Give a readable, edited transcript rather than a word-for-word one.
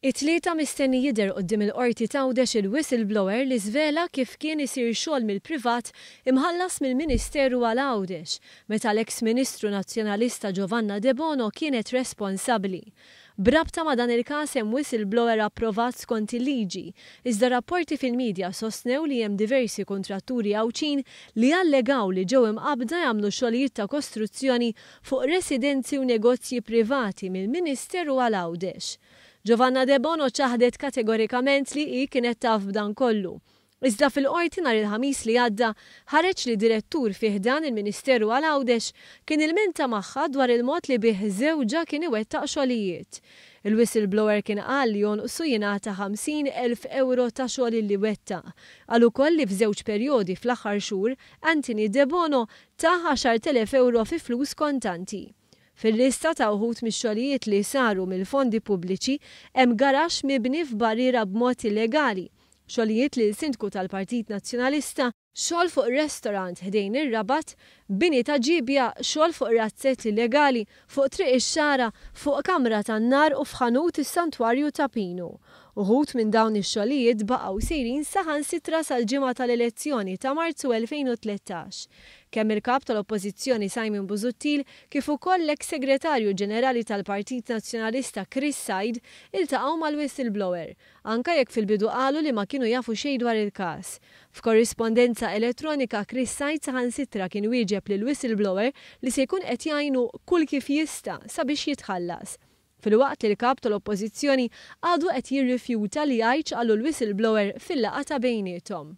It-Tlieta mistenni jidher quddiem il-Qorti t'Għawdex il-whistleblower li żvela kif kien isir xogħol mill-privat imħallas mill-Ministeru għal Għawdex meta l-eks Ministru Nazzjonalista Giovanna Debono kienet responsabbli. B'rabta ma' dan il-każ hemm whistleblower approvat skont il-liġi, iżda rapporti fil-media sostnew li hemm diversi kuntratturi Għawdxin li allegaw li ġew imqabbda jagħmlu xogħlijiet ta' kostruzzjoni fuq residenzi u negozji privati mill-Ministeru għal Għawdex. Giovanna Debono ċaħdet kategorikament li hi kienet taf b'dan kollu. Iżda fil-Qorti nhar il-Ħamis li għadda ħareġ li direttur fi ħdan il-Ministeru għal Għawdex kien ilmenta magħha dwar il-mod li bih żewġha kien iwettaq xogħlijiet. Il-whistleblower kien qal li jonqsu jingħata 50,000 ewro ta' xogħol illi wettaq. Qal ukoll li f'żewġ perjodi fl-aħħar xhur Anthony Debono tah 10,000 ewro fi flus kontanti. Fil-lista ta' uħud mix-xogħlijiet li saru mill-fondi pubbliċi hemm garaxx mibni f'barriera b'mod illegali, xogħlijiet lil Sindku tal-Partit Nazzjonalista, xogħol fuq restaurant ħdejn ir-Rabat, bini ta' ġiebja, xogħol fuq razzett illegali, fuq Triq ix-Xagħra, fuq kamra tan-nar u f'ħanut is-Santwarju ta' Pinu. Uħud minn dawn ix-xogħlijiet baqgħu sejrin saħansitra sal-ġimgħa tal-elezzjoni ta' Marzu 2013. Kemm il-Kap tal-Oppożizzjoni Simon Busuttil kif ukoll l-eks Segretarju Ġenerali tal-Partit Nazzjonalista Chris Said iltaqgħu mal-whistleblower, anke jekk fil-bidu qalu li ma kienu jafu xejn dwar il-każ. F'korrispondenza elettronika Chris Said saħansitra kien wieġeb lill-whistleblower li se jkun qed jgħinu kull kif jista' sabiex jitħallas. Filwaqt li l-Kap tal-Oppożizzjoni għadu qed jirrifjuta li jgħid x'qallu l-whistleblower fil-laqgħa ta' bejniethom.